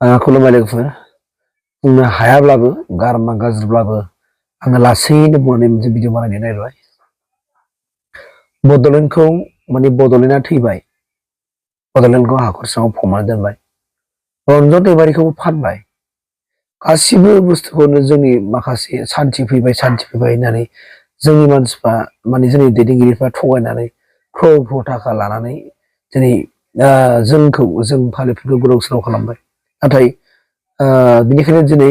खुलुमबाय लोगोफोर बुंनो हायाब्लाबो गारमा गाज्रिब्लाबो आङो लासैनो बुंनानै मोनसे भिडिअ बानायनो नागिरबाय। बड'लेण्डखौ माने बड'लेण्डआ थैबाय, बड'लेण्डखौ हाखर सिङाव फबनानै दोनबाय, रन्जन दैमारिखौबो फानबाय, गासिबो बुस्थुखौनो जोंनि माखासे सान्थि फैबाय होननानै जोंनि मानसिफ्रा माने जोंनि दैदेनगिरिफ्रा थगायनानै क्र'र थाखा लानानै दिनै जों फालिफोरखौ गोदाव सोराव खालामबाय। नाथाय बिनिखायनो दिनै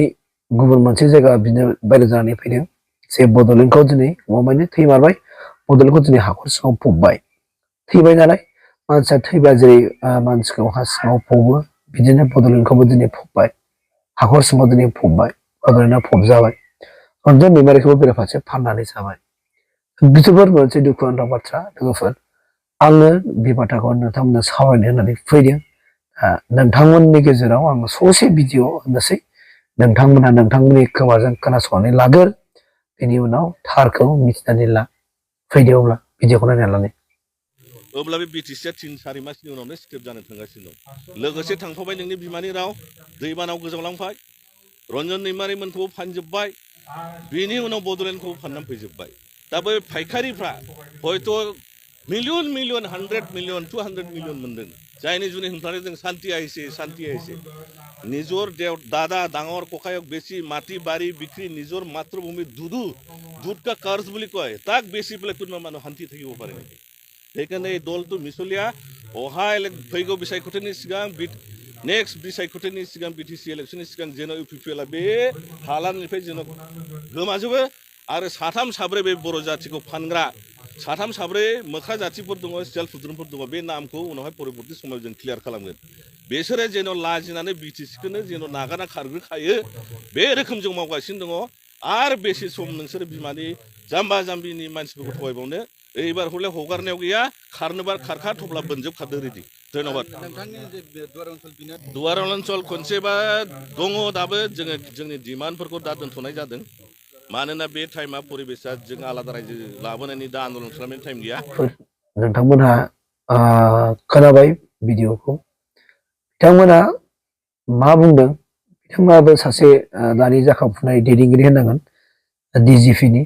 गुबुन मोनसे जायगा बिनो बायरा जानानै फैदों जे बड'लेण्डखौ दिनै गमामायैनो थैमारबाय, बड'लेण्डखौ दिनै हाखर सिङाव फबबाय। थैबाय नालाय मानसिया थैबा जेरै मानसिखौ हा सिङाव फबो बिदिनो बड'लेण्डखौबो दिनै फबबाय, हाखर सिङाव दिनै फबबाय, बड'लेण्डआ फबजाबाय, रन्जन दैमारिखौबो बेराफारसे फाननानै जाबाय। जोबोर मोनसे दुखुनांथाव बाथ्रा लोगोफोर। आङो बे बाथ्राखौ नोंथांमोननो सावरायनो होननानै फैदों। नोंथांमोननि गेजेराव आं ससे भिडिअ होनोसै, नोंथांमोनहा नोंथांमोननि खोमाजों खोनासंनानै लागोर, बेनि उनाव थारखौ मिथिनानै ला। फैदो अब्ला भिडिअखौ नायनानै लानाय। अब्ला बे बिटिसिआ 3-4 मासनि उनावनो स्टेप जानो थांगासिनो दं। लोगोसे थांफाबाय नोंनि बिमानि राव, दैबानाव गोजावलांबाय, रन्जन दैमारिमोनखौबो फानजोब्बाय, बेनि उनाव बड'लेण्डखौबो फाननानै फैजोब्बाय। दा बै फायखारिफ्रा हयथ' मिलियन 100 मिलियन 200 मिलियन मोनदों, जायनि जुनै हमथानो जों शांति आइसे निजर देव दादा डाঙर ककायक बेसी माटी बारी बिक्री निजर मातृभूमि दूध का कर्ज বুলি কয়, তাক বেছি পেলাই কোনোবা মানুহ শান্তি থাকিব পাৰে নেকি? সেইকাৰণে এই দলটো মিছলীয়া। অহাই फैगौ बिसायख'थिनि सिगां नेक्स्ट बिसायख'थिनि सिगां बिटिसि इलेक्सननि सिगां जेन' इउपिपिएलआ बे हालामनिफ्राय जेन' गोमाजोबो आरो साथाम साब्रै बे बर' जाथिखौ फानग्रा साथाम साब्रै मोख्रा जाथिफोर दङ, सियाल सुद्रुमफोर दङ, बे नामखौ उनावहाय परबर्ती समाव जों क्लियार खालामगोन। बिसोरो जेन' लाजिनानै बिटिसिखौनो जेन' नागारना खारग्रोखायो, बे रोखोम जों मावगासिनो दङ। आरो बेसे सम नोंसोर बिमानि जाम्बा जाम्बिनि मानसिफोरखौ थगायबावनो? एबार हले हगारनायाव गैया, खारनोबा खारखा, थब्ला बोनजोबखादो रेडि। धन्यबाद। दुवार अञ्चल खनसेबा दङ दाबो, जोङो जोंनि डिमान्डफोरखौ दा दोनथ'नाय जादों। मानोना बे टाइमा परिबेसा जों आलादा रायजो लाबोनायनि दा आन्दलन खालामनायनि टाइम गैया। नोंथांमोनहा खोनाबाय भिडिअखौ, बिथांमोना मा बुंदों? बिथांमोनाबो सासे दानि जाखांफुनाय दैदेनगिरि होननांगोन, डिजिपिनि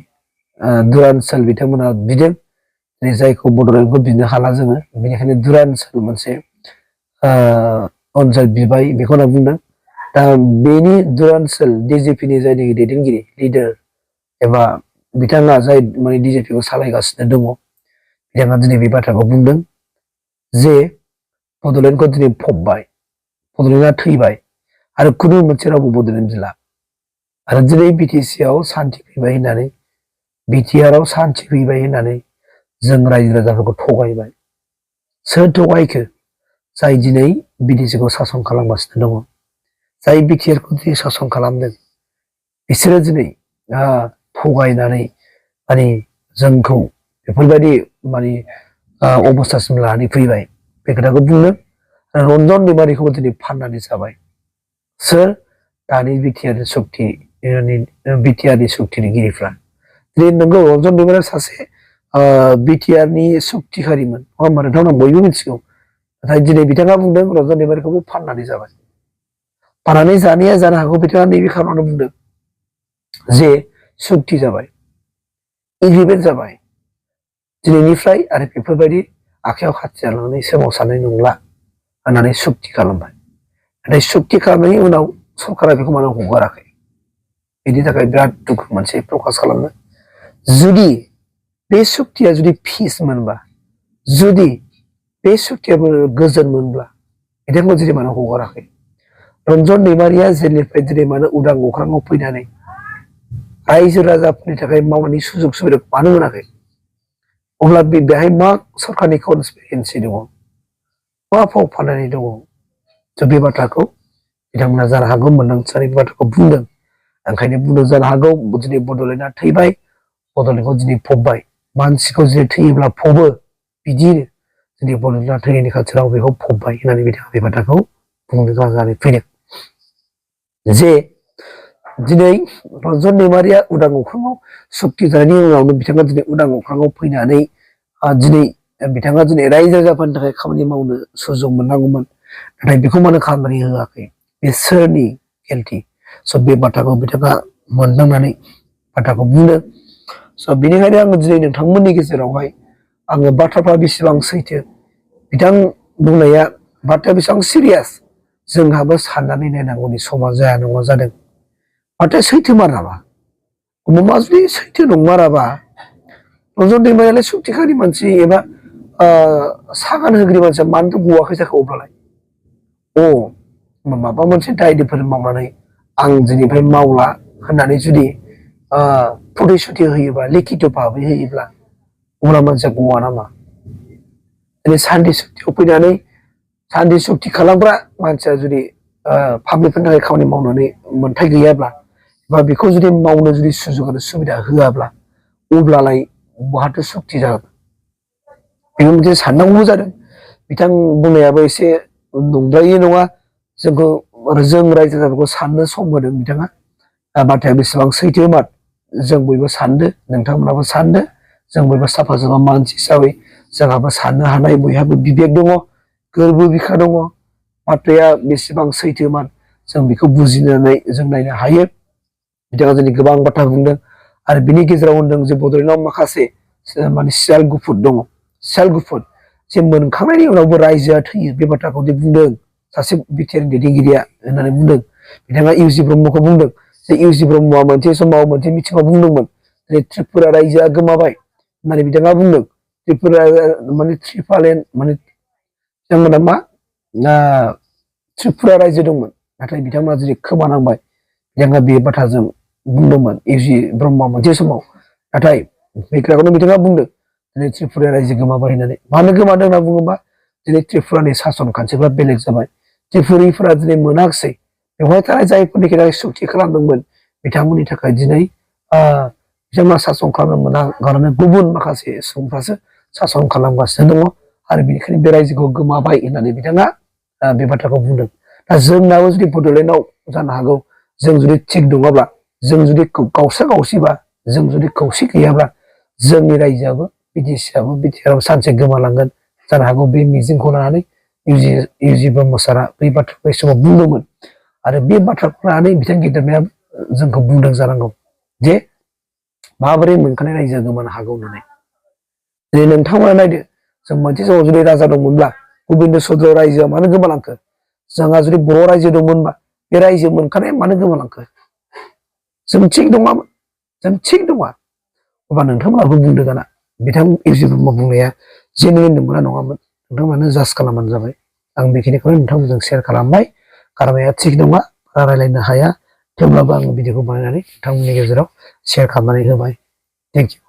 दुरान्चल बिथांमोना बिदों, जायखौ बड'लेण्डखौ बिनो हाला जोङो, बेनिखायनो दुरान्चल मोनसे अनसाय बिबाय बेखौ होनना बुंदों। दा बेनि दुरान्चल डिजिपिनि जायनाखि दैदेनगिरि लिडार एबा बिथाङा जाय माने डिजिपिखौ सालायगासिनो दङ, बिथाङा दिनै बे बाथ्राखौ बुंदों जे बड'लेण्डखौ दिनै फबबाय, बड'लेण्डआ थैबाय आरो खुनु मोनसे रावबो बड'लेण्ड बिला। आरो दिनै बिटिसिआव सान्थि फैबाय होननानै, बिटिआरआव सान्थि फैबाय होननानै जों रायजो राजाफोरखौ थगायबाय। सोर थगायखो? जाय दिनै बिटिसिखौ सासन खालामगासिनो दङ, जाय बिटिआरखौ दिनै सासन खालामदों, बिसोरो दिनै थगायनानै माने जोंखौ बेफोरबायदि माने अबस्थासिम लानानै फैबाय। बे खोथाखौ बुंदों। रन्जन दैमारिखौबो दिनै फाननानै जाबाय। सोर? दानि बिटिआरनि सक्तिनिगिरिफ्रा। दिनै नोंगौ रन्जन दैमारिया सासे बिटिआरनि सक्तिकारिमोन, नङा होमबा? नोंथांमोना बयबो मिथिगौ। नाथाय दिनै बिथाङा बुंदों रन्जन दैमारिखौबो फाननानै जाबाय। फाननानै जानाया जानो हागौ बिथाङा नैबे खारनावनो बुंदों जे सक्ति जाबाय, इलिभेन जाबाय, दिनैनिफ्राय आरो बेफोरबायदि आखायाव हाथियार लानानै सोमावसारनाय नंला होननानै सक्ति खालामबाय। नाथाय सक्ति खालामनायनि उनाव सरकारा बेखौ मानो हगाराखै? बेनि थाखाय बिराद दुखु मोनसे प्रकास खालामदों। जुदि बे सक्तिया जुदि पिस मोनबा, जुदि बे सक्तिया गोजोन मोनब्ला, बिथांखौ दिनै मानो हगाराखै? रन्जन दैमारिया जेलनिफ्राय दिनै मानो उदां अख्राङाव फैनानै रायजो राजाफोरनि थाखाय मावनायनि सुजुग सुबिदाखौ मानो मोनाखै? अब्ला बेहाय मा सरकारनि कनस्पिरेन्सि दङ, मा फाव फान्दायनाय दङ? जों बे बाथ्राखौ बिथांमोना जानो हागौ मोन्दांथिनानै बे बाथ्राखौ बुंदों। ओंखायनो बुंदों जानो हागौ दिनै बड'लेण्डआ थैबाय, बड'लेण्डखौ दिनै फबबाय। मानसिखौ दिनै थैयोब्ला फबो, बिदिनो दिनै बड'लेण्डआ थैनायनि खाथियाव बेखौ फबबाय होननानै बिथाङा बे बाथ्राखौ बुंनो गोनां जानानै फैदों। जे दिनै रन्जन दैमारिया उदां अख्राङाव सक्ति जानायनि उनावनो बिथाङा दिनै उदां अख्राङाव फैनानै दिनै बिथाङा दिनै रायजो राजाफोरनि थाखाय खामानि मावनो सुजुग मोननांगौमोन। नाथाय बेखौ मानो खालामनानै होआखै? बे सोरनि गिल्टी स' बे बाथ्राखौ बिथाङा मोनदांनानै बाथ्राखौ बुंदों स' बेनिखायनो आङो दिनै नोंथांमोननि गेजेरावहाय आङो बाथ्राफ्रा बेसेबां सैथो बिथां बुंनाया बाथ्राया बेसेबां सिरियास जोंहाबो साननानै नायनांगौनि समा जाया नङा जादों बाथ्राया सैथोमार नामा मा जुदि सैथो नंमाराबा रन्जन दैमारियालाय सक्तिखानि मानसि एबा सागान होगिरि मानसिया मानोथो गवाखै जाखो अब्लालाय माबा मोनसे दायफोर मावनानै आं दिनैफ्राय मावला होननानै जुदि प्रतिश्रुति होयोबा लिखित भाबै होयोब्ला अब्ला मानसिया गवा नामा दिनै सान्ति सक्तियाव फैनानै सान्ति सक्ति खालामग्रा मानसिया जुदि पाब्लिकफोरनि थाखाय खामानि मावनानै मोन्थाय गैयाब्ला बा बेखौ जुदि मावनो जुदि सुजुग आरो सुबिदा होआब्ला अब्लालाय बहाथो सक्ति जागोन बेबो मोनसे साननांगौ जादों बिथां बुंनायाबो एसे नंद्रायै नङा जोंखौ जों रायजो राजाफोरखौ साननो सम होदों बिथाङा बाथ्राया बेसेबां सैथोमार जों बयबो सानदो नोंथांमोनाबो सानदो जों बयबो साफा साफा मानसि हिसाबै जोंहाबो साननो हानाय बयहाबो बिबेक दङ गोरबो बिखा दङ बाथ्राया बेसेबां सैथोमार जों बेखौ बुजिनानै जों नायनो हायो बिथाङा जोंनि गोबां बाथ्रा बुंदों आरो बिनि गेजेराव होनदों जे बड'लेण्डआव माखासे माने सियाल गुफुर दङ सियाल गुफुर जे मोनखांनायनि उनावबो रायजोआ थैयो बे बाथ्राखौ बुंदों सासे बिटिआरनि दैदेनगिरिया होननानै बुंदों बिथाङा इउजि ब्रह्मखौ बुंदों जे इउजि ब्रह्मआ मोनसे समाव मोनसे मिथिङाव बुंदोंमोन जे त्रिपुरा रायजोआ गोमाबाय होननानै बिथाङा बुंदों त्रिपुरा माने त्रिपालेन माने बिथांमोना मा त्रिपुरा रायजो दंमोन नाथाय बिथांमोना जुदि खोमानांबाय बिथाङा बे बाथ्राजों बुंदोंमोन इउजि ब्रह्मआ मोनसे समाव नाथाय बे खोथाखौनो बिथाङा बुंदों दिनै त्रिपुरा रायजो गोमाबाय होननानै मानो गोमादों होनना बुङोबा दिनै त्रिपुरानि सासन खान्थिफ्रा बेलेग जाबाय त्रिपुरिफोरा दिनै मोनाखिसै बेवहाय थानाय जायफोरनि थाखाय सुक्ति खालामदोंमोन बिथांमोननि थाखाय दिनै बिथांमोना सासन खालामनो मोना गारनानै गुबुन माखासे सुबुंफ्रासो सासन खालामगासिनो दङ आरो बेनिखायनो बे रायजोखौ गोमाबाय होननानै बिथाङा बे बाथ्राखौ बुंदों दा जोंनाबो जुदि बड'लेण्डआव जानो हागौ जों जुदि थिग नङाब्ला जों जुदि गावसा गावसिबा जों जुदि खौसे गैयाब्ला जोंनि रायजोआबो बिटिसिआबो बिटिआरआबो सानसे गोमालांगोन जानो हागौ बे मिजिंखौ लानानै इउजि ब्रह्म सारा बै बाथ्राखौ बै समाव बुंदोंमोन आरो बे बाथ्राखौ लानानै बिथां गेदेरमाया जोंखौ बुंदों जानांगौ जे माबोरै मोनखानाय रायजोआ गोमानो हागौ होननानै दिनै नोंथांमोना नायदो जों मोनसे समाव जुदि राजा दंमोनब्ला गबिन्द चन्द्र रायजोआ मानो गोमालांखो जोंहा जुदि बर' रायजो दंमोनबा बे रायजो मोनखानाया मानो गोमालांखो जों थिग नङामोन जों थिग नङा अब्ला नोंथांमोनाबो बुंदो दाना बिथां इउजि ब्रह्म बुंनाया जेनुइन नंगौना नङामोन नोंथांमोनानो जाज खालामबानो जाबाय आं बेखिनिखौनो नोंथांमोनजों शेयार खालामबाय गारमाया थिग नङा रायलायनो हाया थेवब्लाबो आं भिडिअखौ बानायनानै नोंथांमोननि गेजेराव शेयार खालामनानै होबाय थेंक इउ